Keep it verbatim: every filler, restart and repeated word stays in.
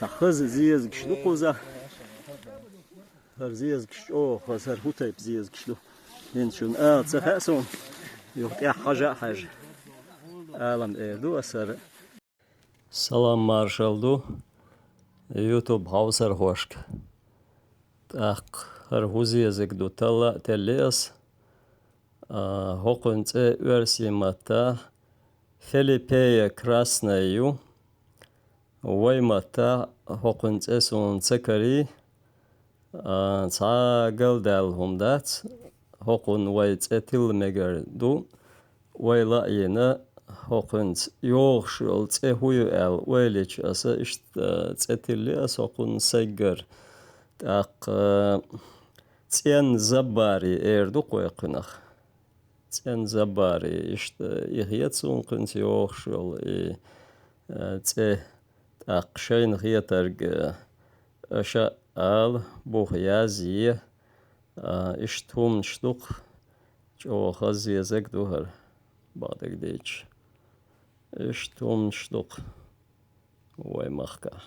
Цхьа хаза зезагаш ду кхуза. ХӀара зезагаш чӀоагӀа хаза, хӀара хӀу тайпа зезагаш ду. ХӀинца шуна ала ца хаьа суна. Юха тӀехьа хьажа а хьежа, алам эр ду аса хӀара. Салам маршал ду YouTube хьовсархошка. ТӀаккха хӀара хӀу зезаг ду талла а телли аса. А, хӀокхуьн цӀе оьрсийн маттахь Фелипея красная ю. Вай маттахь хӀокхуьн цӀе суна ца карий, а, цхьа галдаьлла хӀума дац, хӀокхунна вай цӀе тилла мегар ду, вай ла а йина, хӀокхуьнца йогӀуш йолу цӀе хӀун ю аьлла ойла йича аса, иштта, а, цӀе тилли аса хӀокхунна сайгара. ТӀаккха, а, цӀен заббари эр ду кхойкхуьнах. ЦӀен заббари, иштта, и хета суна кхуьнца йогӀуш йолу и, а, цӀе. ТӀаккха шайна хетарг, а, аша а ала, буха язъе, а, иштта хӀуманаш ду-кх, чӀогӀа хаза зезаг ду хӀара, бакъдерг дийцича. Иштта хӀуманаш ду-кх вай махкахь.